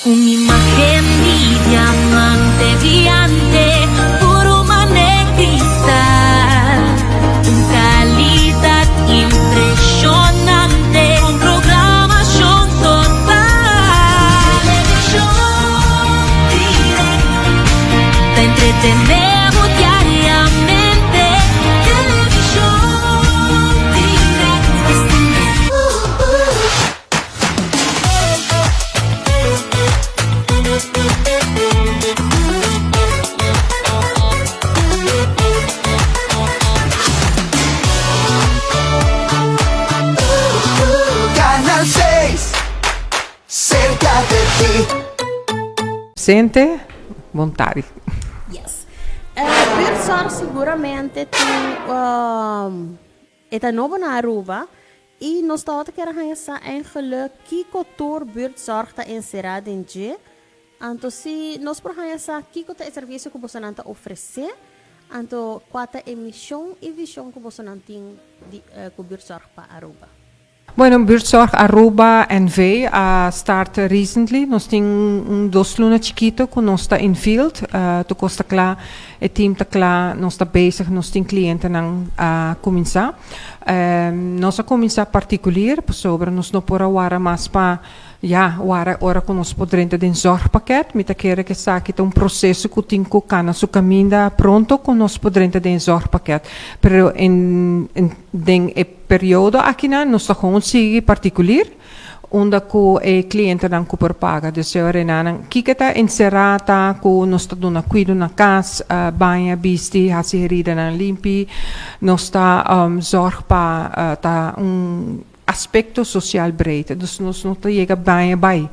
Un imagen di diamante briyante, puro mane cristal. Un calidad impresionante, un programacion total. Television Direct, ta entretene bo diariamente. Television Direct. Canal 6, cerca de ti. Sente, bon tardi. Yes. Buurtzorg seguramente tin e ta nobo na Aruba y nos tabata kier a haña sa eigenlijk kico tur buurtzorg ta encera den dje. Anto si nos por haña sa kico ta e servicio cu bosonan ta ofrece, anto cua ta e mision y vision cu bosonan tin di cu buurtzorg pa Aruba. Bueno, Buurtzorg Aruba NV a start recently. Nos tin un dos luna chikito cu nos ta in field. Tur cos ta cla, e team ta cla, nos ta bezig, nos tin clientenan a cuminsa. Nos a cuminsa particulier pasobra nos no por a wara mas pa ya wara ora cu nos por drenta den zorgpakket. Mi ta kere cu esaki ta un proceso cu tin cu cana su caminda pronto cu nos por drenta den zorgpakket. Pero en den e periodo akinan nos ta gewoon sigui particulier unda cu e clientenan cu por paga. Dus e orenanan kiko ta encera ta cu nos ta duna cuido na cas, baña, bisti, haci heridanan limpi. Nos ta zorg pa ta un aspecto social breed. Dus nos no ta yega baña bay.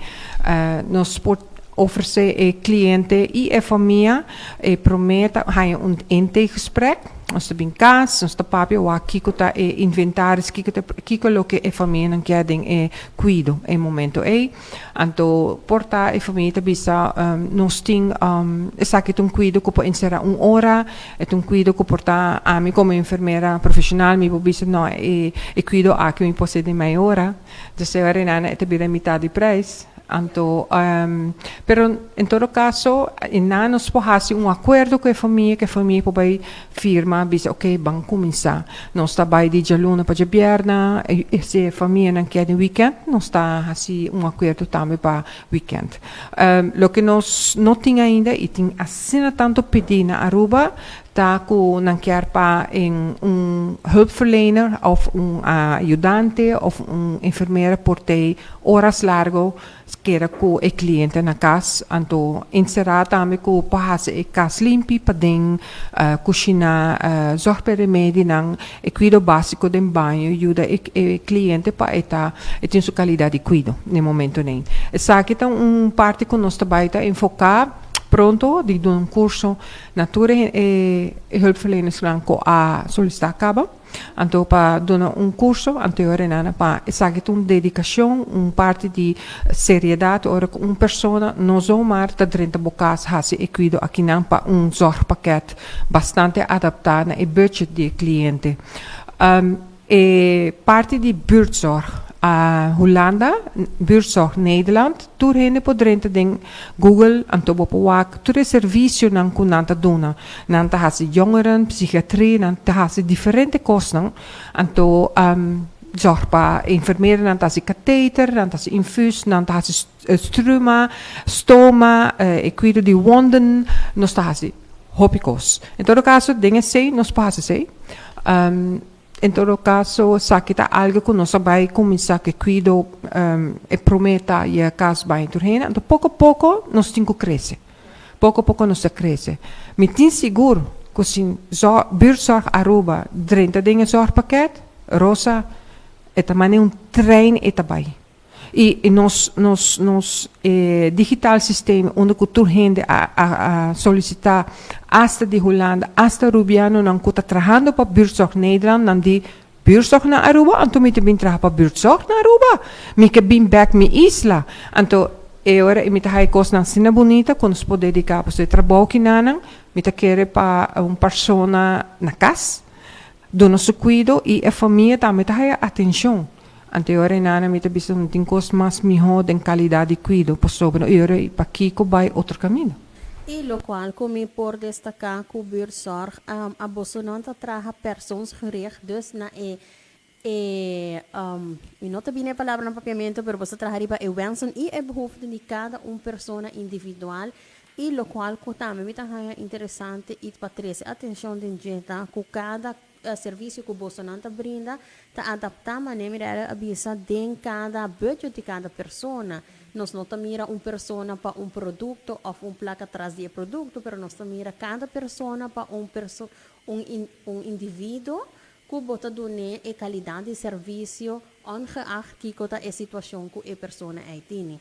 Nos por ofrece e cliente y e famia e prome ta haya un intakegesprek. Nos ta bin cas, nos ta papia wak kico ta e inventaris, kico ta kico loke e famianan kier den e cuido e momento ey. Anto por ta e famia ta bisa nos tin esaki ta un cuido cu por encera un ora, e ta un cuido cu por ta ami como enfermera profesional mi por bisa no e cuido aki mi por haci den mei ora. Dus e ora eynan e ta bira mitad di prijs. Anto, pero en todo caso, eynan nos por haci un acuerdo cu e famia, cu e famia por bay firma, bisa ok, ban cuminsa. Nos ta bay di djaluna pa djabierna, y si e famianan kier den weekend, nos ta haci un acuerdo tambe pa weekend. Loke nos no tin ainda y tin asina tanto pidi na Aruba, Ta cu nan kier pa en un hulpverlener of un ayudante of un enfermera por tey horas largo keda cu e cliente na cas. Anto encera tambe cu por haci e cas limpi paden cushina, zorg pa e remedinan, e cuido basico den baño, yuda e cliente pa e ta e tin su calidad di cuido na e momentonan. Esaki ta un parti cu nos ta bay ta enfoca pronto di duna un curso Na tur e hulpverlenersnan ku a solisitá kaba, anto pa duna un kurso, anto e ora nan pa esaki ta un dedikashon, un parti di seriedat ora ku un persona no zomaar ta drenta bo kas hasi e kuido akinan pa un zorgpakket bastante adaptá na e budget di e kliente. E parti di buurtzorg Hulanda, Buurtzorg Nederland, tur hende por drenta den Google anto bo por wak tur e servicionan cu nan ta duna. Nan ta haci jongeren, psychiatrie, nan ta haci diferente cosnan. Anto zorg pa enfermeronan ta haci katheter, nan ta haci infuus, nan ta haci struma, stoma, e cuido di wonden, nos ta haci hopi cos. En todo caso den esey nos por haci esey. En todo caso esaki ta algo cu nos a bay cuminsa cu e cuido e prome ta yega cas bay tur hende anto poco poco nos tin cu crece poco poco nos ta crece mi tin sigur cu si Buurtzorg Aruba drenta den e zorgpakket Rosa e ta mane un trein e ta bay. Y nos nos nos e digital systeem unda cu tur hende a a a solicita hasta di Hulanda hasta Rubianonan cu ta trahando pa Buurtzorg Nederland nan di Buurtzorg na Aruba anto mi ta bin traha pa Buurtzorg na Aruba mi ke bin bek mi isla anto e ora mi ta haya cosnan asina bunita cu nos por dedica pasobra e trabou kinanan mi ta kere pa un persona na cas duna su cuido y e famia tambe ta haya atencion. Anto e ora einan mi ta bisa no tin kos mas mihó den kalidat di kuido pasobra e ora ei pakiko bai otro kaminda. I lokual ku mi por destaká ku Buurtzorg a bosonan ta traha persoonsgericht, dus na e e mi no ta bini e palabra na papiamentu pero boso ta traha riba e wensen i e behoeften di kada un persona individual i lokual ku tambe mi ta haña interesante i pa trese atenshon den dje ta ku kada Servisio ku bosonan ta brinda ta adaptá manera Mirella a bisa den kada budget di kada persona. Nos no ta mira un persona pa un produkto òf un plaka tras di e produkto, pero nos ta mira kada persona pa un perso un un individuo ku bo ta dun'é e kalidat di servisio ongeacht kiko ta e situashon ku e persona ei tini.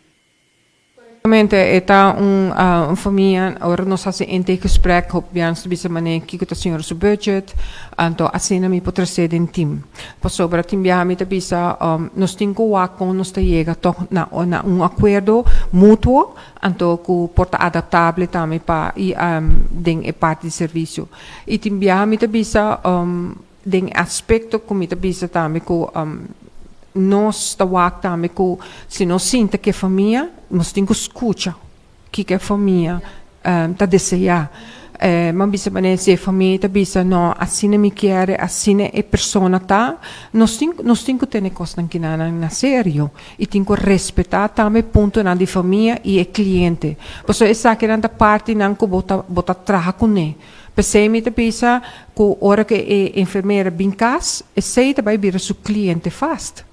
Correctamente, e ta un famia, ora nos haci intakegesprek hopi bia nos ta bisa manera kico ta señora su budget, anto asina mi por trece den team. Pasobra tin biaha mi ta bisa nos tin cu wak con nos ta yega toch na un acuerdo mutuo, anto cu por ta adaptable tambe pa y den e parti di servicio. Y tin biaha mi ta bisa Den e aspecto cu mi ta bisa tambe cu nos ta wak tambe cu si nos sinta cu e famia, nos tin cu scucha kico e famia ta desea. M'an bisa manera si e famia ta bisa no asina mi kier, asina e persona ta, nos tin nos tin cu tene cosnan kinanan na serio y tin cu respeta tambe puntonan di famia y e cliente. Pasobra esakinan ta partinan cu bo ta bo ta traha cune. P'esei mi ta bisa ku ora ku e enfermera bin kas, esei ta bai bira su kliente vast.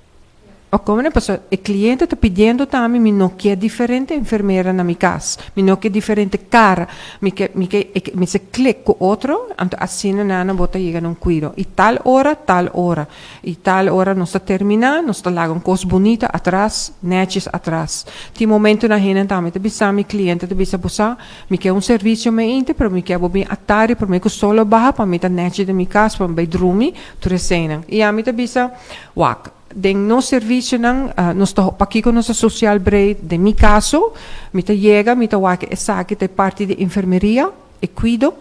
O komo ne? Pasobra e kliente ta pidiendo tambe, mi no ke diferente enfermera na mi kas, mi no ke diferente kara, mi ke mi ke e mester klik ku otro, anto asina nan bo ta yega na un kuido. I tal ora, tal ora. I tal ora nos ta terminá, nos ta laga un kos bunita atras, nètjes atras. Tin momentunan hende tambe ta bisa mi, kliente ta bisa, bo sa, Mi ke un servisio meinte, pero mi ke bo bin atari prome ku sol a baha pa mi ta nechi den mi kas pa mi bai drumi, tur eseinan. I ami ta bisa, Wak, den nos servisionan nos ta pakiko nos ta sosial breed? Den mi kaso, mi ta yega, mi ta wak esaki ta e parti di enfermeria, e kuido,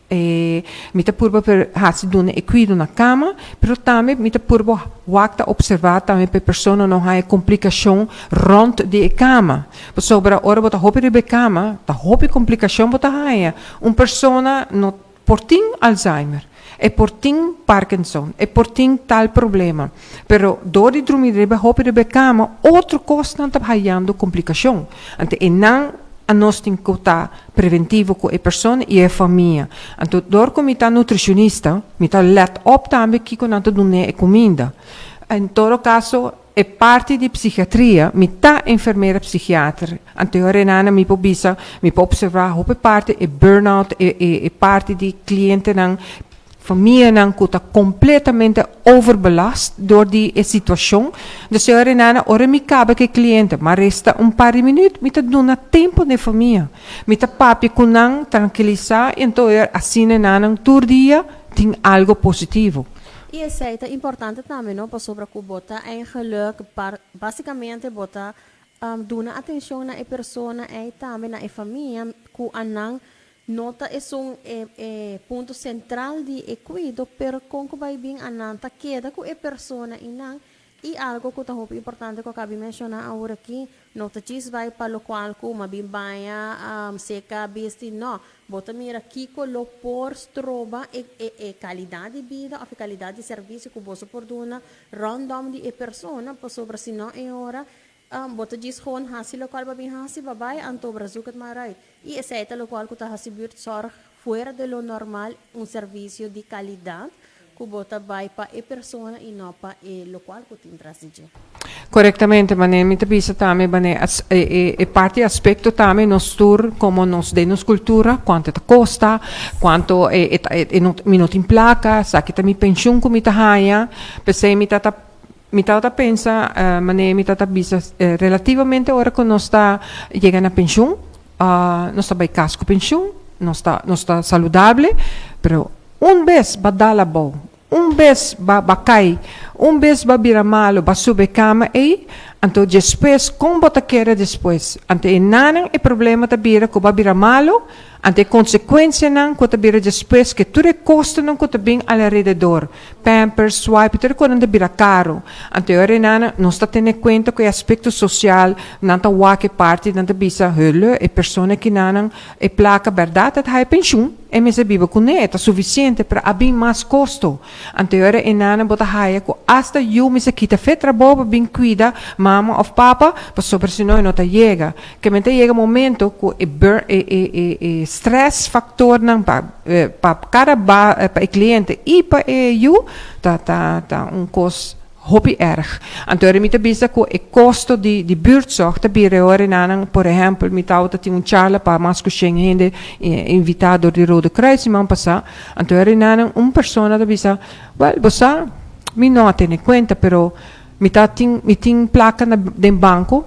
e mi ta purba per hasi duna e kuido na kama, pero tambe mi ta purba wak ta opservá tambe pa e persona no haña komplikashon rònt di e kama. Pasobra ora bo ta hopi riba e kama, ta hopi komplikashon bo ta haña. Un persona no por tin Alzheimer, e por tin Parkinson, e por tin tal problema, pero dor di drumi riba hopi riba e kama, otro kosnan ta hayando komplikashon. Anto e nan a nos tin ku ta preventivo ku e persona i e famia. Anto dor ku mi ta nutricionista, mi ta let op tambe kiko nan ta dun'é e kuminda. En todo kaso e parti di psikiatria, mi ta enfermera psikiater. Anto e orenana mi por bisa, mi por opservá hopi parti e burnout, e e e parti di klientenan Famianan ku ta kompletamente overbelast dor di e situashon. Dus señora Renana, ora mi kaba ku e kliente, m'a resta un par di minüt, mi ta duna tempu na e famia. Mi ta papia ku nan, trankilisá, i anto asina nan tur dia tin algu positivo. I esei ta importante tambe, no? Pasobra ku bo ta eigenlijk, básikamente bo ta duna atenshon na e persona ei tambe, na e famia, ku a nan No ta esun e e punto central di e cuido, pero con cu bay bin a nan ta keda cu e persona y nan, y algo cu ta hopi importante cu a cabi menciona awor aki, no ta djis bay pa locual cu ma bin baña, seca, bisti, no, bo ta mira kico lo por stroba e e e calidad di bida of e calidad di servicio cu boso por duna rondom di e persona, pasobra si no e ora Bo ta djis gewoon hasi lokual bo a bin hasi, babai, anto bra zoek het maar uit. I esei ta lokual ku ta hasi buurtzorg fuera de lo normal, un servisio di kalidat ku bo ta bai pa e persona i no pa e lokual ku tin tras di dje. Korektamente, manera mi ta bisa tambe, manera e e parti aspekto tambe nos tur komo nos den nos kultura, kuantu ta kosta, kuantu e e ta e no mi no tin plaka, esaki ta mi penshun ku mi ta haña, p'esei mi ta ta. Mi tabata pensa manera mi tabata bisa relativamente ora ku nos ta yega na penshun, nos ta bai kas ku penshun, nos ta nos ta saludable, pero un bes ba dal abou, un bes ba ba kai, un bes ba bira malu, ba subi e kama ei, anto despues kon bo ta kere despues? Anto e nanan e problema ta bira ku bo a bira malu. Anto e consecuencianan cu ta bira despues cu tur e costonan cu ta bin alrededor, pampers, swipe, tur e cosnan ta bira caro. Anto e ora nan nos ta tene cuenta cu e aspecto social, nan ta wak e parti, nan ta bisa, Hulle, e persona kinanan e placa berdad ta haya pensioen, e mester biba cune, e ta suficiente, pero a bin mas costo. Anto e ora einan bo ta haya cu hasta yu mester kita fe trabou pa bin cuida mama of papa, pasobra si no e no ta yega. Ke men ta yega momento cu e bur e e e e stress factornan pa pa cada ba pa e cliente y pa e yu ta ta ta un cos hopi erg. Anto ora mi ta bisa cu e costo di di buurtzorg ta bira e ora einan, por ehempel, mi tabata tin un charla pa mas cu shen hende invita dor di Rode Kruis siman pasa. Anto e reinanan un persona ta bisa, Wel, bo sa, mi no a tene cuenta, pero mi ta tin, mi tin placa na den banco,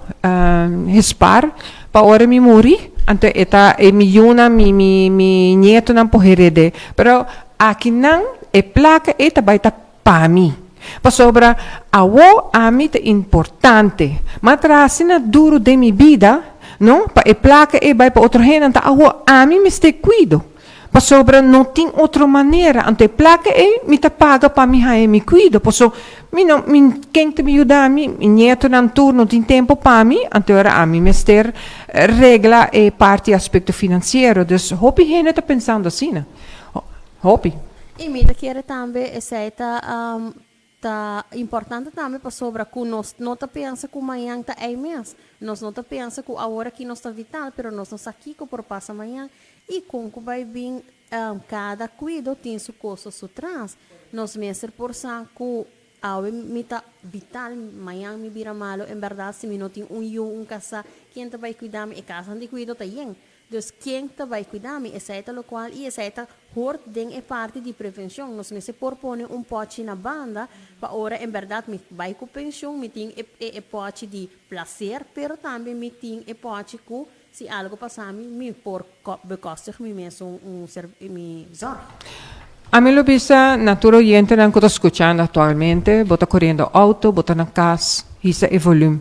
gespaar, pa ora mi muri, anto e ta e mi yunan, mi, mi, mi nietonan por herede. Pero akinan e placa ei ta bai ta pa mi. Pasobra awo ami ta importante. M'a traha asina duro den mi bida, no, pa e placa ei bai pa otro hende, anto awo ami mester cuido. Pasobra no tin otro manera, anto e placa ei mi ta paga pa mi haña mi cuido, paso mi no, mi ken ta bin yuda mi, mi nietonan tur no tin tempo pa mi, anto ora ami mester regla e parti aspecto financiero, dus hopi hende ta pensando asina, hopi. Y mi ta kere tambe esey ta Ta importante tambe pasobra ku nos no ta pensa ku mañan ta ei mes. Nos no ta pensa ku awor aki nos ta vital, pero nos no sa kiko por pasa mañan i kon ku bai bin. Kada kuido tin su kosto su tras. Nos mester por sa ku awe mi ta vital, mañan mi bira malu. En bèrdat si mi no tin un yu, un kasá, ken ta bai kuida mi? E kasnan di kuido ta yen. Dus ken ta bai cuida mi? Esey ta locual y esey ta hoort den e parti di prevencion. Nos mester por pone un pochi na banda pa ora en berdad mi bai cu pensioen mi tin e e pochi di placer pero tambe mi tin e pochi cu si algo pasa mi mi por bekostig mi mes un un mi zorg. Ami lo bisa na tur oyentenan cu ta scuchando actualmente, bo ta coriendo auto, bo ta na cas, hisa e volume.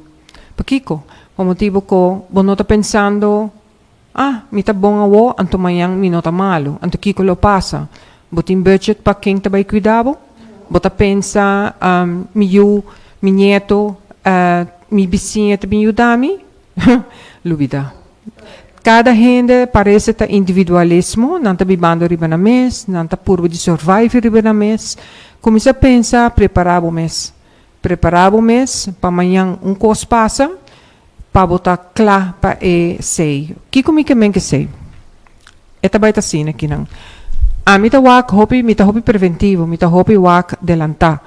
Pakiko? Pa motibu ku bo no ta pensando, Ah, mi ta bon awo, anto mañan mi no ta malu. Anto kiko lo pasa? Bo tin budget pa ken ta bai kuida bo? Bo ta pensa, Mi yu, mi nieto, mi bisiña ta bin yuda mi? Lubida. Kada hende parese ta individualismo, nan ta bibando riba nan mes, nan ta purba di survive riba nan mes. Kuminsá pensa, prepará bo mes. Prepará bo mes pa mañan un kos pasa, pa bo ta kla pa e sei. Kiko mi ke men ke sei? E ta bai ta asina kinan. Ami ta wak hopi, mi ta hopi preventivo, mi ta hopi wak delantá.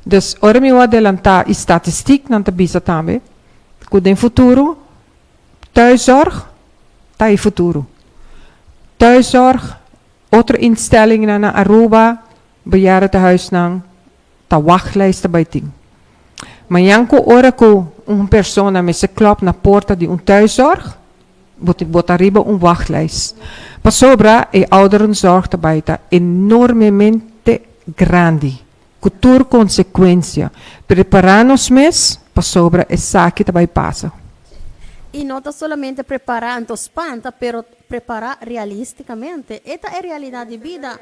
Dus ora mi wak delantá i statistiknan ta bisa tambe ku den futuro thuiszorg ta e futuro. Thuiszorg, otro instellingnan na Aruba, bejaardentehuisnan, Ta wachtlijst ta bai tin. Mañan ku ora ku un persona mester klòp na porta di un thuiszorg, bo tin bo ta riba un wachtlijst. Pasobra e ouderenzorg ta bai ta enormemente grandi, ku tur konsekuensia. Prepará nos mes pasobra esaki ta bai pasa. I no ta solamente prepará anto spanta, pero prepará realisticamente. E ta e realidad di bida.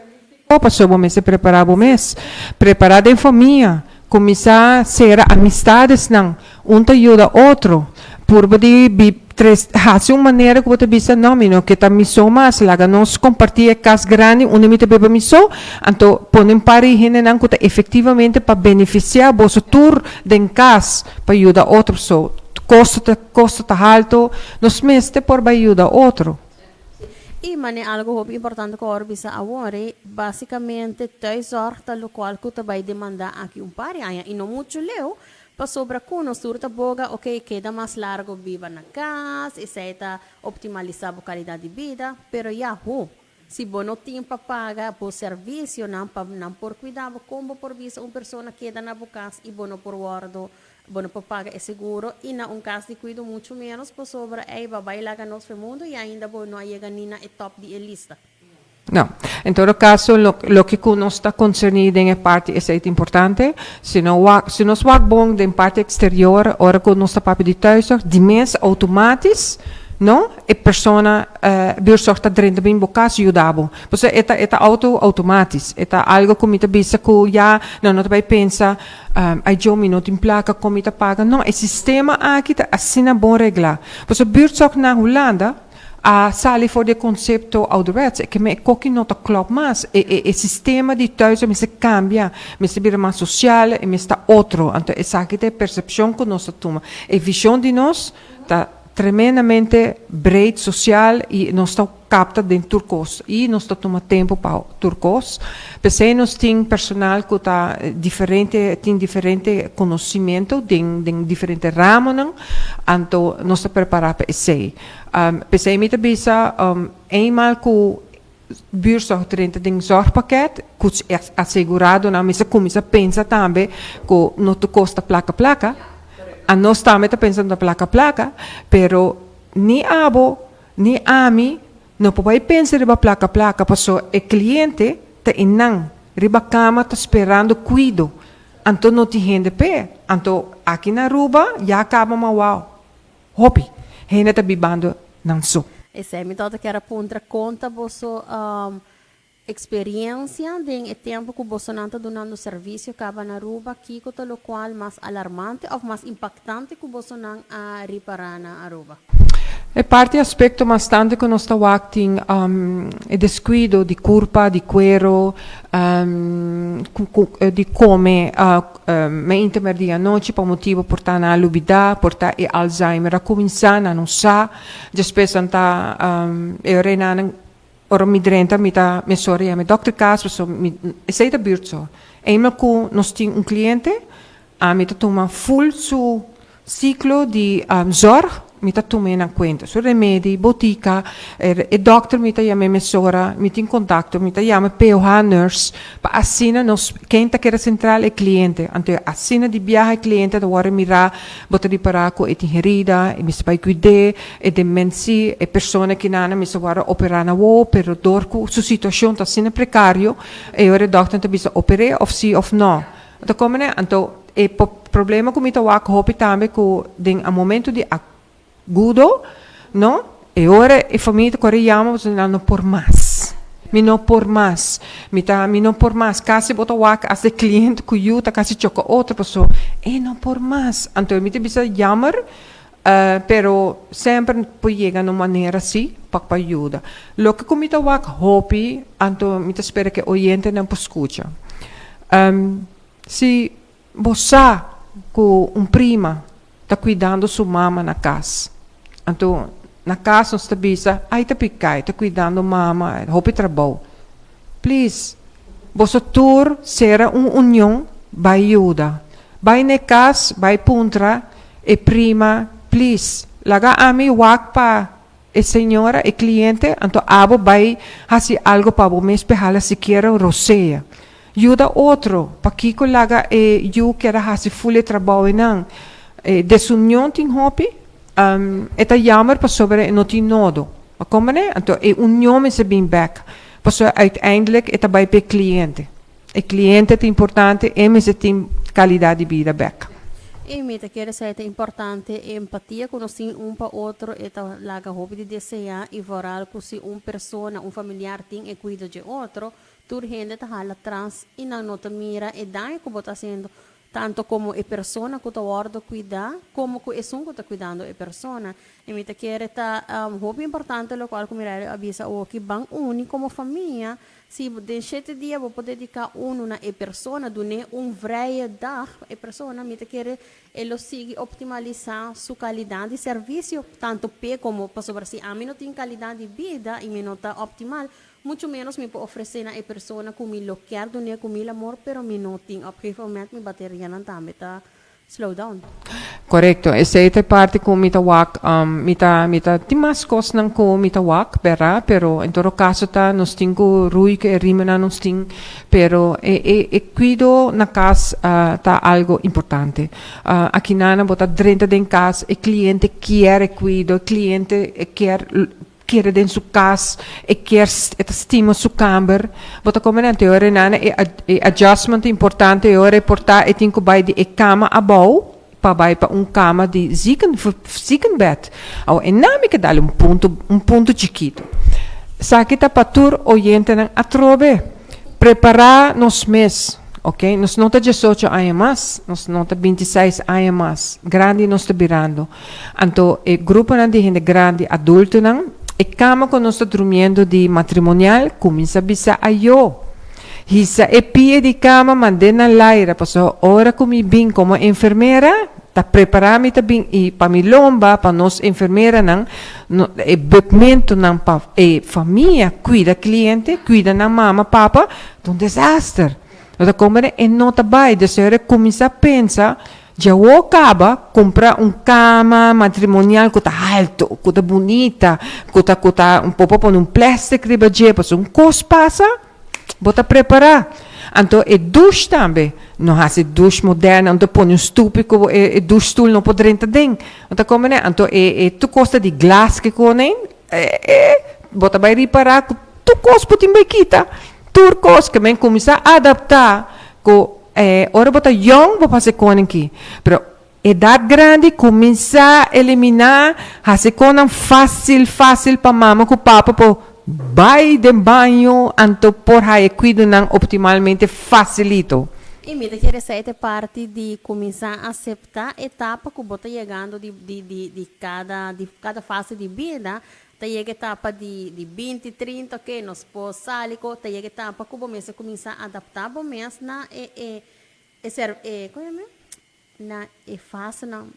Pasobra bo mester prepará bo mes. Prepará den famia. Kuminsá sera amistadesnan. Un ta yuda otro. Purba di bi tres hasi un manera ku bo ta bisa, No, mi no ke ta mi so mas. Laga nos kompartí e kas grandi unda mi ta beba mi so. Anto pone un par di hendenan ku ta efektivamente pa benefisiá boso tur den kas pa yuda otro. So, kosto ta kosto ta halto. Nos mester por bai yuda otro. I mane algo hopi importante ku awor bisa awor e, basicamente thuiszorg ta locual ku ta bai demanda aki un par di aña i no muchu leu, pasobra ku nos tur ta boga ok keda mas largo biba na kas, esei ta optimalisa bo calidad di bida, pero ya hu, si bo no tin pa paga bo servicionan pa nan por cuida bo, con bo por bisa un persona keda na bo kas i bo no por wordo Bo no por paga e seguro y na un cas di cuido mucho menos pasobra ey ba bay laga nos fe mundo y ainda bo no a yega ni na e top di e lista. No. En todo caso lo loke cu nos ta concerni den e parti esey ta importante. Si no wak si nos wak bon den parti exterior ora cu nos ta papia di thuiszorg di mes automatisch. No, e persona buurtzorg ta drenta bin bo cas yuda bo. Pasobra e ta e ta auto automatisch. E ta algo cu mi ta bisa cu ya nan no ta bay pensa, ay Joe mi no tin placa con mi ta paga. No, e sistema aki ta asina bon regla. Pasobra buurtzorg na Hulanda a sali for di e concepto ouderwets. E ke men e koki no ta klop mas. E e e sistema di thuis a mester cambia, mester bira mas social, e mester ta otro. Anto esaki ta e percepcion cu nos ta tuma. E vision di nos ta tremendamente breed, social y nos ta capta den tur cos y nos ta tuma tempo pa tur cos. P'esey nos tin personal cu ta diferente, tin diferente conocimento den den diferente ramonan, anto nos ta prepara pa esey. P'esey mi ta bisa eenmaal cu buurtzorg drenta den zorgpakket cu aseguradonan mester cuminsa pensa tambe cu no ta costa placa placa, anos tambe ta pensa no ta placa placa, pero ni abo ni ami no por bay pensa riba placa placa paso e cliente ta eynan riba cama ta sperando cuido anto no tin hende p'e, anto aki na Aruba ya caba ma wao. Hopi hende ta bibando nan so. Esei mi tabata kier a puntra, konta boso eksperiencia den e tempu ku bosonan ta dunando servisio kaba na Aruba, kiko ta lokual mas alarmante òf mas impaktante ku bosonan a ripará na Aruba? E parti aspekto mas tantu ku nos ta wak tin e deskuido di kurpa, di kuero, di kome Meinta merdia anochi pa motibo por ta nan a lubida, por ta e Alzheimer a cuminsa, nan no sa. Despues nan ta e ora nan ora mi drenta mi ta mesora yama e dokter cas pasobra mi esey ta buurtzorg. Eenmaal cu nos tin un cliente ami ta tuma full su Ciclo di zorg mi ta tuma na cuenta. Su remedi, botica, e dokter mi ta yama e mesora, mi tin contacto, mi ta yama e POH nurse pa asina nos, ken ta keda central? E cliente. Anto asina di biaha e cliente ta worde mira, bo ta ripara cu e tin herida, e mester bay cuid'e, e dementie, e persona kinana mester worde opera na wowo, pero door cu su situacion ta asina precario, e ora e dokter ta bisa oper'e of si of no. Ta komene? Anto e problema ku mi ta wak hopi tambe ku den a momento di agudo, no, e ora e famia ta kore yama pasobra nan no por mas. Mi no por mas. Mi ta mi no por mas. Kasi bo ta wak as e kliente ku yu ta kasi choka otro pasobra e no por mas. Anto mi ta bisa jammer, pero semper por yega na un manera si pa pa yuda. Loke ku mi ta wak hopi, anto mi ta spera ku e oyentenan por skucha. Si bo sa ku un prima ta kuidando su mama na kas, anto na kas nos ta bisa, Ai ta piká, e ta kuidando mama, hopi trabou. Please, boso tur sera un union bai yuda. Bai na e kas, bai puntra e prima, please, laga ami wak pa e señora, e cliente, anto abo bai haci algo pa bo mes pehala sikiera un rosea. Yuda otro, pakico laga e yu kier a haci ful e trabou einan? E desunion tin hopi, e ta jammer pasobra e no tin nodo. A comprende? Anto e union mester bin bek, pasobra uiteindelijk e ta bai p'e cliente. E cliente ta importante, e mester tin calidad di bida bek. I mi ta kere sa e ta importante e empatia ku nos tin un pa otro, e ta laga hopi di deseá i vooral ku si un persona, un familiar tin e kuido dje otro, tur hende ta hala tras i nan no ta mira e daño ku bo ta hasiendo tanto komo e persona ku ta wòrdu kuidá komo ku esun ku ta kuidando e persona. I mi ta kere ta hopi importante lokual ku Mirelio a bisa awoki, ban uni komo famia. Si den shete dia bo por dediká unu na e persona, dun'é un vrije dag pa e persona, mi ta kere e lo sigui optimalisá su kalidat di servisio, tantu p'e komo pasobra si ami no tin kalidat di bida i mi no ta optimal, muchu ménos mi por ofresé na e persona ku mi lo kier dun'é ku mil amor, pero mi no tin. Op gegeven moment mi baterianan tambe ta slow down. Korekto, esei ta e parti ku mi ta wak, mi ta mi ta tin mas kosnan ku mi ta wak, bèrda, pero en todo kaso ta nos tin ku rui ku e rimenan nos tin, pero e e e kuido na kas ta algo importante. Akinana bo ta drenta den kas, e kliente kier e kuido, e kliente kier kere den su cas, e kier e ta stima su camber, bo ta comprende? Anto e ora nana e e adjustment ta importante, e ora e por ta e tin cu bay di e cama abao. pa bai pa un cama di ziekenbed. Awo e nami ke dal un punto chikito. Esaki ta pa tur oyentenan atrobe. Prepara nos mes, ok? Nos no ta 18 aña mas, nos no ta 26 aña mas. Grandi nos ta birando. Anto, e gruponan di hende grandi, adultonan, e cama cu nos ta durmiendo di matrimonial, cuminsa bisa ayo. Hisa e pia di cama mande na laira, paso ora cu mi bin como enfermera, ta prepara mi ta bin y pa mi lomba, pa nos enfermeranan, no, e bukmentonan pa e famia cuida cliente, cuida nan mama, papa, un desaster. No come e no ta bay, dus ora cuminsa pensa, ya caba cumpra un cama matrimonial cu ta halto, cu ta bunita, cu ta un poco pone un plastic riba dje, paso un cos pasa, bo ta prepara. Anto, e douche tambe. No haci douche moderno, anto pone un stupi cu e douche stoel no por drenta den. Anto, como ne? Anto, e tur cos di glas cu cone, e bo ta bay ripara cu tur cos bo tin bay kita. Tur cos kiermen cuminsa adapta cu ora bo ta jong bo pasa con aki. Pero edad grandi cuminsa elimina, haci con facil facil pa mama cu papa por bay den baño, anto por haya cuidonan optimalmente facilito. Y mi kier sa e parti di cuminsa acepta etapa cu bo ta yegando di cada fase di bida, ta yega etapa di 20, 30, ok, nos por sali, ta yega etapa cu bo mes cuminsa adapta bo mes na e ser e con e na e fase nan.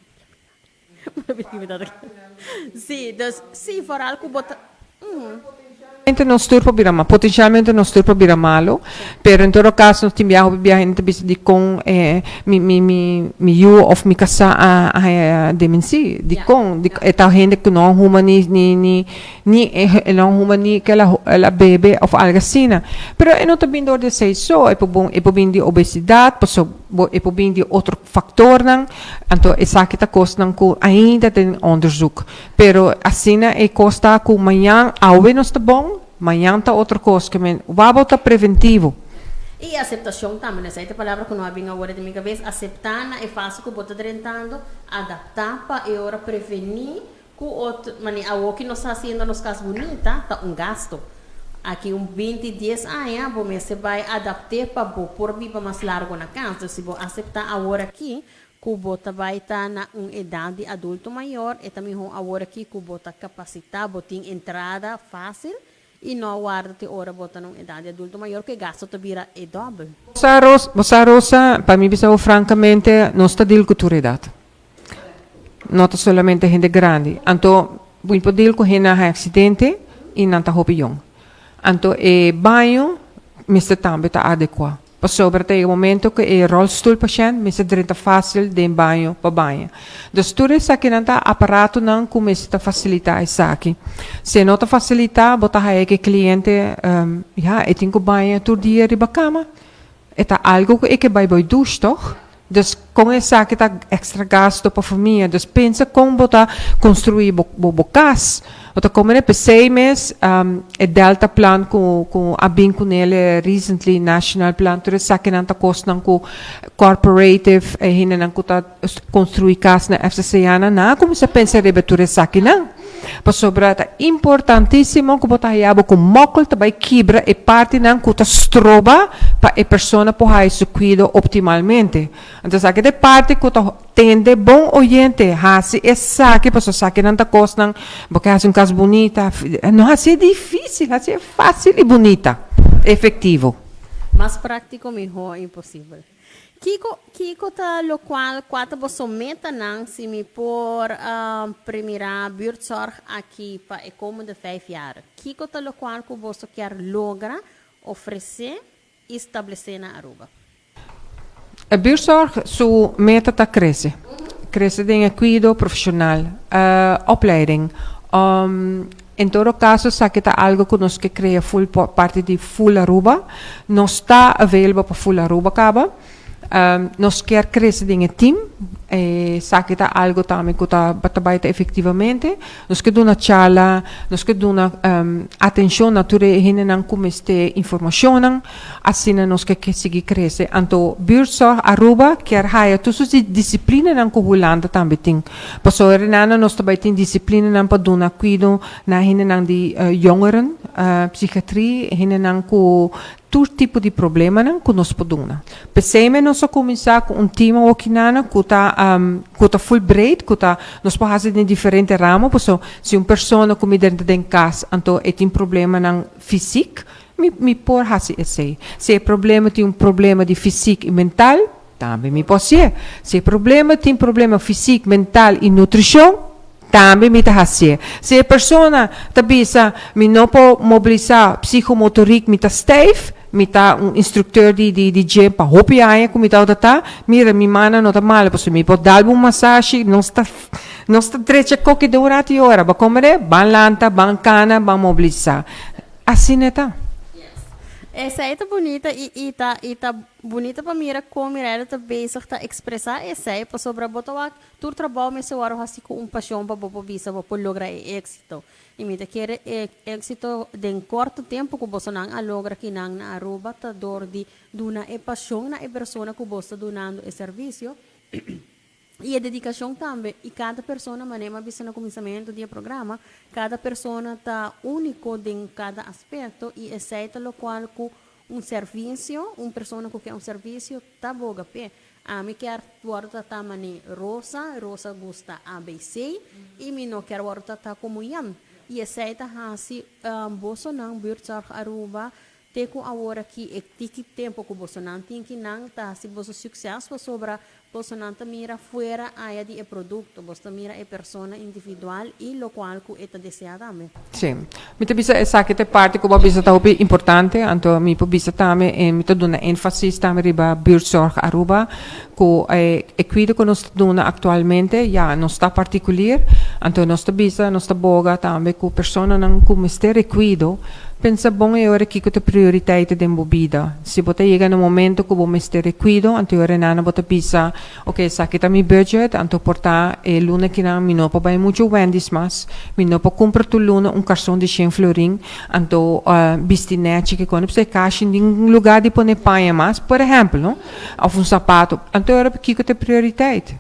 Si, dus si, vooral cu bo ta Nos tur por bira malo, potencialmente nos tur por bira malo, pero en todo caso nos tin biaha biaha hende bisa di con mi yiu of mi casa a dementie, di con di e ta hende cu no huma ni no huma ni cu el a bebe of algo asina. Pero e no ta bin door di esey so, e por bon, e por bin di obesidad, paso bo e por bin di otro factornan, anto esaki ta cosnan cu ainda den onderzoek. Pero asina e cos ta cu mañan awe nos ta bon, mañan ta otro cos kiermen wak ta preventivo. Y aceptacion tambe, esey ta e palabra cu no a bin awor den mi cabes, acepta na e fase cu bo ta drentando, adapta pa e ora preveni cu otro, mani awo cu nos ta haciendo nos cas bunita, ta un gasto. Aki un 20, 10 aña, bo mester bay adapta pa bo por biba mas largo na cas. Anto, si bo acepta awor aki, cu bo ta bay ta na un edad di adulto mayor, e ta miho awor aki cu bo ta capacita, bo tin entrada facil, y no warda te ora bo ta na un edad di adulto mayor, cu e gasto ta bira e dobbel. Bosa Rosa, pa mi bisa francamente, nos ta deal cu tur edad. No ta solamente hende grandi. Anto, bo por deal cu hende a accidente y nan ta hopi jong. Anto, e baño, mester tambe ta adecua. Pasobra ta e momento cu e rolstoel patient, mester drenta facil den baño pa baña. Dus tur esakinan ta aparatonan cu mester ta facilita esaki. Si no ta facilita, bo ta haya cu e cliente, ja, e tin cu baña tur dia riba cama. E ta algo cu e kier bay bay douche, toch? Dus con esaki ta extra gasto pa famia. Dus pensa con bo ta construi bo cas. Bo ta come p'esey mes e Delta Plan cu a bin cunele recently, National Plan, tur esakinan ta cosnan cu corporative e hendenan cu ta construi cas na FCCA na cuminsa pensa riba tur esakinan. Pasobra ta importantisimo cu bo ta haya bo cu mokkel ta bay kibra e partinan cu ta stroba pa e persona por haya su cuido optimalmente. Anto, esaki ta e parti cu ta tende bon oyente, haci esaki, pasobra esakinan ta cosnan, bo kier haci un cas bunita, no haci dificil, haci facil y bunita, efectivo. Mas practico, miho imposibel. Kico ta lo cual cua ta boso metanan si mi por premira Buurtzorg aki pa e komende 5 jaar? Kico ta lo cual cu boso kier logra ofrece y establece na Aruba? E Buurtzorg su meta ta crece. Crece den cuido profesional, opleiding. En todo caso, esaki ta algo cu nos kier crea full parti di full Aruba. Nos ta available pa full Aruba caba. Nos kier crece den e team, esaki ta algo tambe cu ta ta bay ta efectivamente. Nos ke duna charla, nos ke duna atencion na tur e hendenan cu mester informacionnan, asina nos ke sigui crece. Anto Buurtzorg Aruba kier haya tur su disciplinanan cu Hulanda tambe tin. Pasobra Renana nos ta bay tin disciplinanan pa duna cuido na hendenan di jongeren, psychiatrie, hendenan cu tur tipo di problemanan cu nos por duna. P'esey me nos a cuminsa cu un team awokinana cu ta cu ta full breed, cu ta nos por haci den diferente ramo, paso si un persona cu mi drenta den cas anto e tin problemanan fysiek, mi mi por haci esey. Si e problema tin un problema di fysiek y mental, tambe mi por hacié. Si e problema tin problema fysiek, mental y nutricion, tambe mi ta hacié. Si e persona ta bisa, mi no por mobilisa psicomotoriek, mi ta stijf, mi ta un instructeur di di di gym pa hopi aña cu mi tabata ta, mira mi mannan no ta malo pasobra mi por dal bo un masashi, nos ta nos ta drecha koki den un rato y ora, bo comprende? Ban lanta, ban cana, ban mobilisa. Asina e ta. Esei ta bunita y y ta y ta bunita pa mira con Mirella ta bezig ta expresa esei pasobra bo ta wak Tur trabou mester wòrdu hasi ku un pashon pa bo por bisa bo por logra e éksito. I mi ta kere e éksito den korto tempu ku bosonan a logra kinan na Aruba ta dor di duna e pashon na e persona ku bos ta dunando e servisio i e dedikashon tambe. I kada persona, manera mi a bisa na kuminsamentu di e programa, kada persona ta úniko den kada aspekto i esei ta lokual ku un servisio, un persona ku ke un servisio ta boga p'e. Ami kier wòrdu tratá manera Rosa, Rosa gusta ABC, i mi no kier wòrdu tratá komo Jan. I esei ta hasi bosonan, Buurtzorg Aruba, te ku awor aki e tiki tempu ku bosonan tin kinan ta hasi boso sukses pasobra bosonan ta mira fuera aya di e produkto, boso ta mira e persona individual i lokual ku e ta deseá tambe. Sí. Mi ta bisa esaki ta e parti ku bo a bisa ta hopi importante, anto mi por bisa tambe e mi ta duna énfasis tambe riba Buurtzorg Aruba ku e e kuido ku nos ta duna aktualmente ya nos ta partikulier, anto nos ta bisa nos ta boga tambe ku personanan ku mester e kuido pensa bon e ora kiko ta prioriteiten den bo bida. Si bo ta yega na un momento ku bo mester e kuido anto e ora nan bo ta bisa Ok, esaki ta mi budget, anto por ta e luna kinan mi no por bai mucho Wendy's mas, mi no por cumpra tur luna un carson di shen florin, anto bisti nechi ke con, e cashi ningun lugar di pone paña mas, por ehempel no, of un sapato, anto e ora kico ta e prioriteit?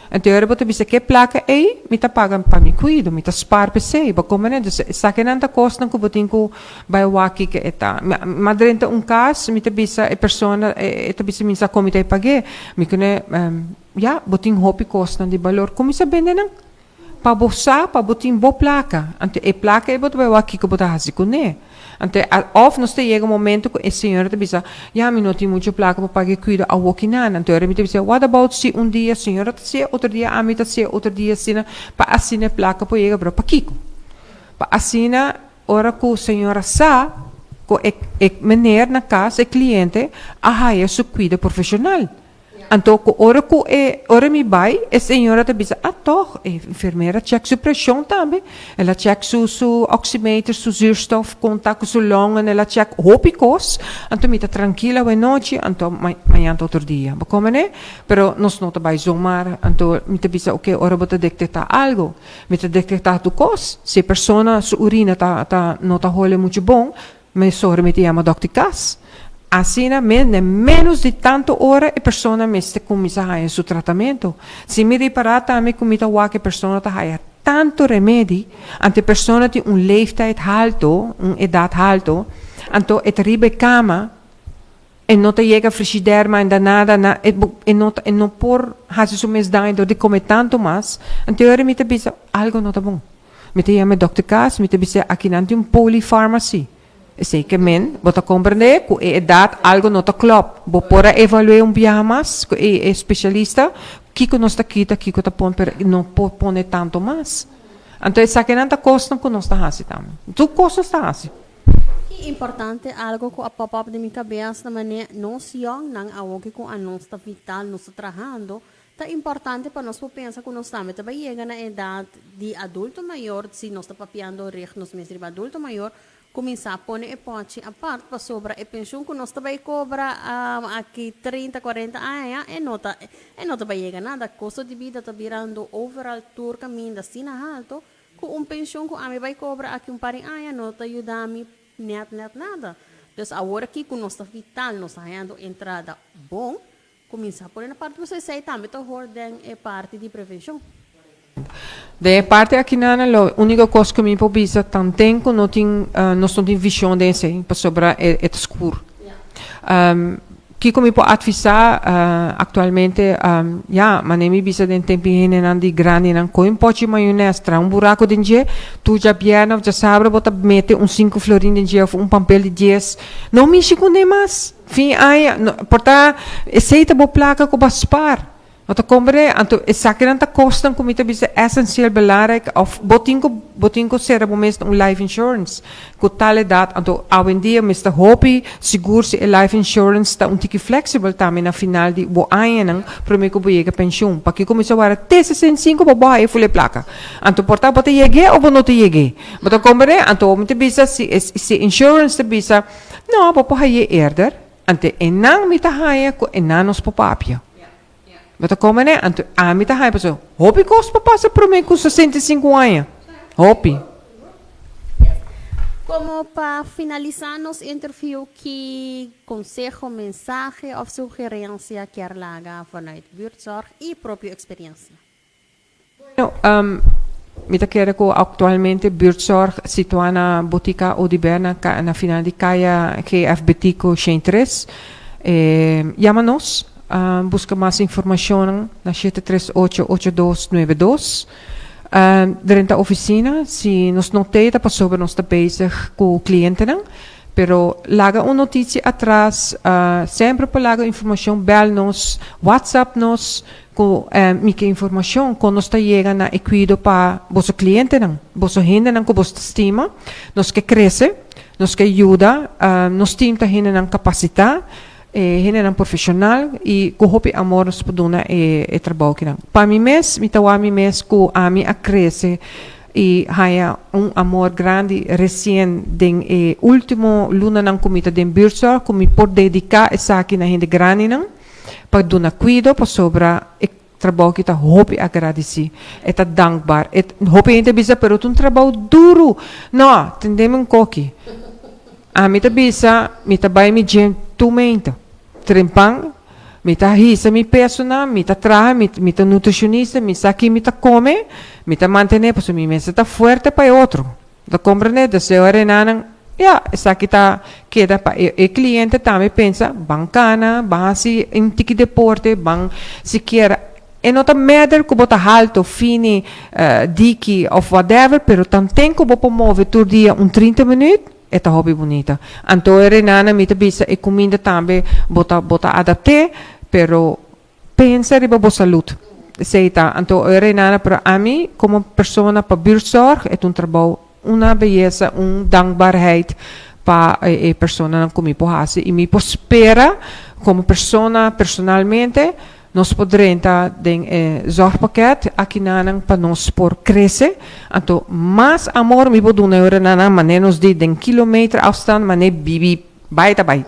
Anto e ora bo ta bisa ke placa ey mi ta paga pa mi cuido, mi ta spaar p'esey, bo comprende? Entonces esakinan ta cosnan cu bo tin cu Bai wak kiko e ta. Mi a drenta un kas, mi ta bisa e persona, e ta bisa mi sa kon mi ta e pag'é. Mi kune, ya, bo tin hopi kosnan di balor, kuminsá bende nan. Pa bo sa, pa bo tin bo plaka. Anto e plaka ei bo ta bai wak kiko bo ta hasi kuné. Anto òf nos ta yega un momento ku e señora ta bisa, ya, mi no tin muchu plaka pa paga e kuido awokinan. Anto ora mi ta bisa, what about si un dia señora ta hasié, otro dia ami ta hasié, otro dia asina, pa asina e plaka por yega, pero pakiko? Pa asina Ora cu señora sa cu e e meneer na cas, e cliente, a haya su cuido profesional. Anto cu ora cu e ora mi bay, e señora ta bisa, ah toch, e enfermera check su presion tambe, el a check su su oximeter, su zuurstof, con ta cu su longen, el a check hopi cos, anto mi ta trankil awenochi, anto mañan ta otro dia. Bo comprende? Pero nos no ta bay zomaar, anto mi ta bisa, oke, ora bo ta detecta algo, Mi ta detektá tur kos. Si e persona su urina ta ta no ta hole muchu bon, mesora mi ta yama dòkter kas. Asina mes den ménos di tantu ora e persona mester kuminsá haña su tratamentu. Si mi ripará tambe ku mi ta wak e persona ta haña tantu remedi, anto e persona tin un leeftijd haltu, un edat haltu, anto e ta riba e kama, E no ta yega frishider mainda nada na e bo e no ta e no por hasi su mes daño dor di come tanto mas. Anto e ora mi ta bisa algo no ta bon. Mi ta yama e dokter cas mi ta bis'é aki nan tin un polypharmacy. Esey ke men bo ta comprende cu e edad algo no ta klop. Bo por a evalu'é un biaha mas cu e e specialista kico nos ta kita kico ta pon pero no por pone tanto mas. Anto esakinan ta cosnan cu nos ta hasi tambe. Tur cos nos ta hasi. Ki importante algo cu a pop up den mi cabes ta manera nos yongnan awoki cu anos ta vital, nos ta trahando, Ta importante pa nos por pensa ku nos tambe ta bai yega na edat di adulto mayor, si nos ta papiando richt nos mes riba adulto mayor, kuminsá pone e pòchi apart pasobra e penshun ku nos ta bai kobra aki trinta, kuarenta aña e no ta e no ta bai yega nada. Kosto di bida ta birando overal tur kaminda asina halto ku un penshun ku ami bai kobra aki un par di aña no ta yuda mi nèt nèt nada. Dus awor aki ku nos ta vital, nos ta hañando entrada bon, Kuminsá pone na parti pasobra esei tambe ta hor den e parti di prevenshon. Den e parti akinana lo úniko kos ku mi por bisa tanten ku no tin nos no tin vishon den esei pasobra e ta skur. Kiko mi por atvisá aktualmente ya manera mi bisa den tempu hendenan di grandinan kohe un pochi mayonès traha un buraku den dje tur djabièrnè òf djasabra bo ta mete un sinku florin den dje òf un pampel di dies no mishi kuné mas. Fin aña, no, por ta esey ta bo placa cu bo a spaar. No ta comprende? Anto esakinan ta cosnan cu mi ta bisa esencieel belangrijk of bo tin cu, bo tin cu cera bo mes na un life insurance cu tal edad. Anto awendia mester hopi sigur si e life insurance ta un tiki flexible tambe na final di bo añanan prome cu bo yega pensioen. Pakico mi sa wara te 65 pa bo haya ful e placa? Anto por ta bo ta yeg'e of bo no ta yeg'e? Bo ta comprende? Anto mi ta bisa si e, si insurance ta bisa. No, bo por haye eerder. Ante enan mi ta haña ku enan nos por papia. Bo ta kome ne? Anto ami ta haña pasobra hopi kos por pasa promé ku 65 aña. Hopi. Komo pa finalisá nos interview ki konseho, mensahe òf sugerensia kier laga vanuit Buurtzorg i propio eksperensia? Bueno, mi ta kere ku aktualmente Buurtzorg situá na Botica Oduber na na final di kaya GF Betico 103. Yama nos, buska mas informashonnan na 738 8292. Drenta ofisina, si nos no t'ei ta pasobra nos ta bezig ku klientenan, pero laga un notisia atras, semper por laga informashon, bèl nos, whatsapp nos, Ku mi ke informashon kon nos ta yega na e kuido pa boso klientenan, boso hendenan ku boso ta stima. Nos ke krese, nos ke yuda, nos tim ta hendenan kapasitá, hendenan profeshonal i ku hopi amor nos por duna e trabou kinan. Pa mi mes, mi ta wak mi mes ku ami a krese i haña un amor grandi resien den e último lunanan ku mi ta den buurtzorg ku mi por dediká esaki na hende grandinan. pa duna kuido pasobra e trabou ki ta hopi agradisí, e ta dankbaar. E hopi hende ta bisa pero ta un trabou duru. No, tende mi un koki. Ami ta bisa mi ta bai mi djen tur meinta. Trempan mi ta hisa mi pesonan, mi ta traha, mi mi ta nutricionista, mi sa ki mi ta kome, mi ta mantené pasobra mi mester ta fuerte pa e otro. Ta comprende? Deseo a renanan, ya, esaki ta keda pa e e cliente tambe pensa, ban cana, ban haci un tiki deporte, ban sikiera, e no ta matter cu bo ta halto, fini, diki of whatever, pero tanten cu bo por move tur dia un 30 minuut, e ta hopi bunita. Anto e renanan mi ta bisa e cuminda tambe bo ta bo ta adapte, pero Pensa riba bo salud. Esey ta. Anto e Reinana, pero ami como persona pa buurtzorg e ta un trabou, una beyesa, un dankbaarheid pa e personanan cu mi por haci y mi por spera como persona personalmente nos por drenta den e zorgpakket akinanan pa nos por crece. Anto mas amor mi por duna e Reinana mane nos di den kilometer afstand mane bibi. Bai ta bai.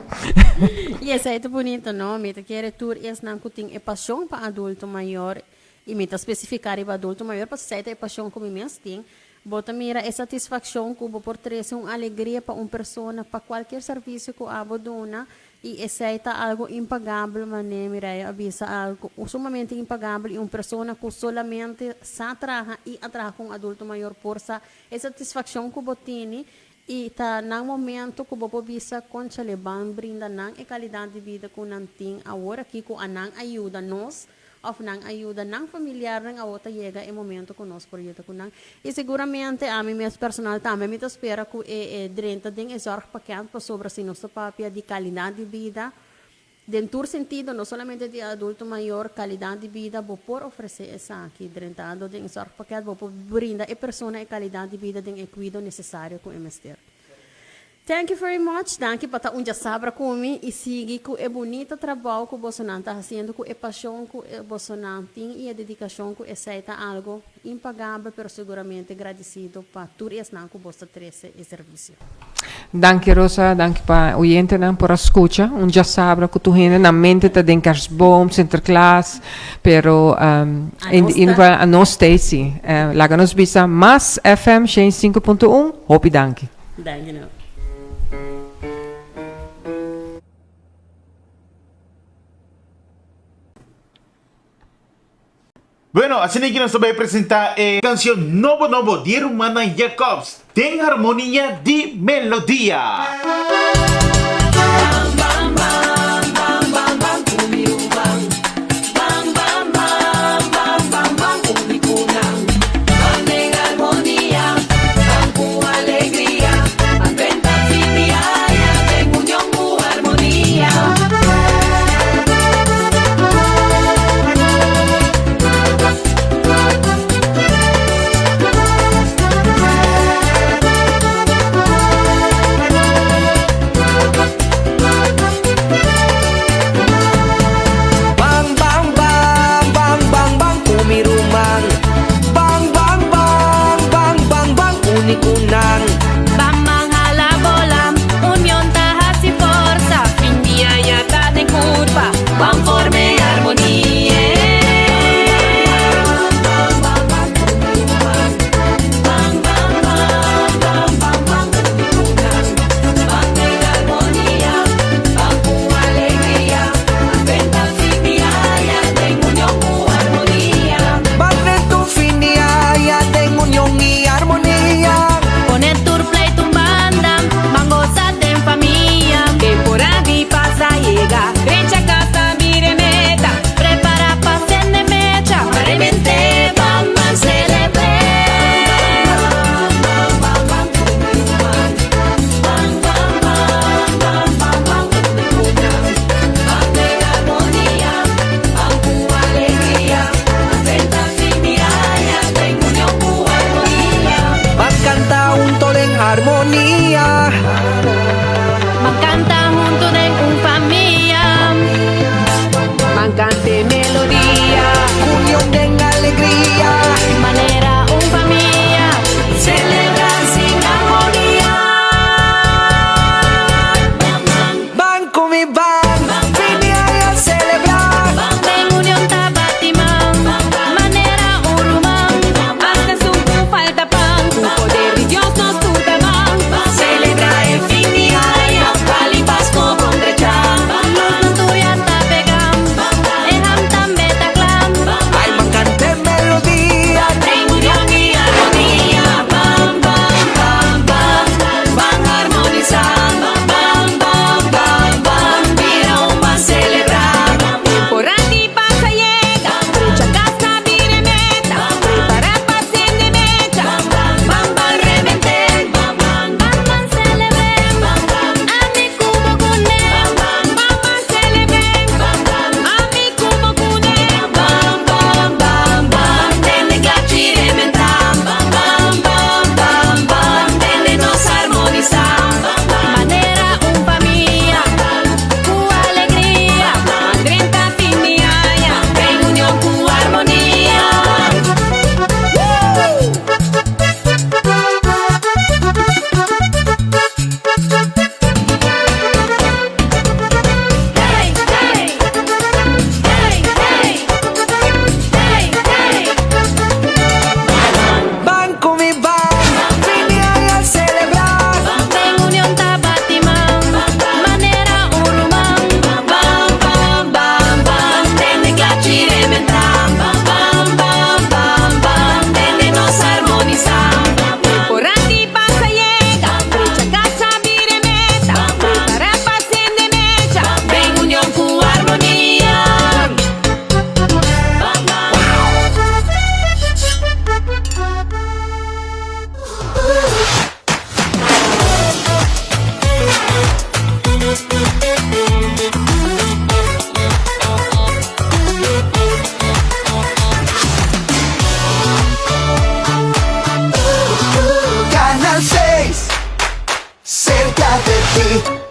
Y esey ta bunito no, mi ta kere tur esnan cu tin e pasion pa adulto mayor, y mi ta specifica riba adulto mayor pasobra esey ta e pasion cu mi mes tin, bo ta mira e satisfaccion cu bo por trece un alegria pa un persona pa cualkier servicio cu abo duna, y esey ta algo impagabel mane Mireille a bisa algo sumamente impagabel y un persona cu solamente sa traha y a traha cu un adulto mayor por sa e satisfaccion cu bo tini. I ta nan momento ku bo por bisa konchale ban brinda nan e kalidat di bida ku nan tin awor aki ku a nan a yuda nos òf nan a yuda nan familiarnan awor ta yega e momento ku nos por yuda ku nan. I seguramente ami mes personal tambe mi ta spera ku e e drenta den e zorgpakket pasobra si nos ta papia di kalidat di bida Den tur sentido, no solamente di adulto mayor, calidad di bida bo por ofrece esaki. Drentando den e zorgpakket bo por brinda e persona e calidad di bida den e cuido necesario cu e mester. Thank you very much. Danki pa ta un djasabra ku mi i sigui ku e bunita trabou ku bosonan ta hasiendo ku e pashon ku bosonan tin i e dedikashon ku esei ta algo impagabel pero seguramente gradisido pa tur esnan ku bos ta trese e servisio. Danki Rosa, danki pa oyentenan por a skucha. Un djasabra ku tur hende nan mente ta den kerstboom, Sinterklaas, pero in ieder geval anos stay si. Laga nos bisa Mas FM 105.1, hopi danki. Danki no. Bueno, asina aki nos ta bai presenta e cancion nobo nobo di e rumannan Jacobs den harmonia di melodia. Bang bang bang bang bang bang ku mi ruman Bang bang bang bang bang bang uni ku nan. Ban man hala bola, union ta hasi forsa, fin di aña ta den kurpa, ban forma e armonia. Ban den tur fin di aña den union i armonia. Pone tur pleito un banda, ban goza den famia. Temporada pasa yega, drecha casa mira e meta. Prepara pa sende mecha, pa remente ban man celebr'é. Ban canta hunto den harmonia. Ban canta hunto den un famia. Ban canta e melodia. Union den alegria. Manera un famia. Celebra sin armonia. Ban cu mi ban, bini a celebra. Den union ta bati man, manera un ruman. Hasta esun cu falta pan, cu poder di Dios nos tur ta ban. Celebra e fin di aña, Pali Pasco bon drecha. Luznan tur ya ta pega, e ham tambe ta cla. Ay, ban canta. Cerca de ti.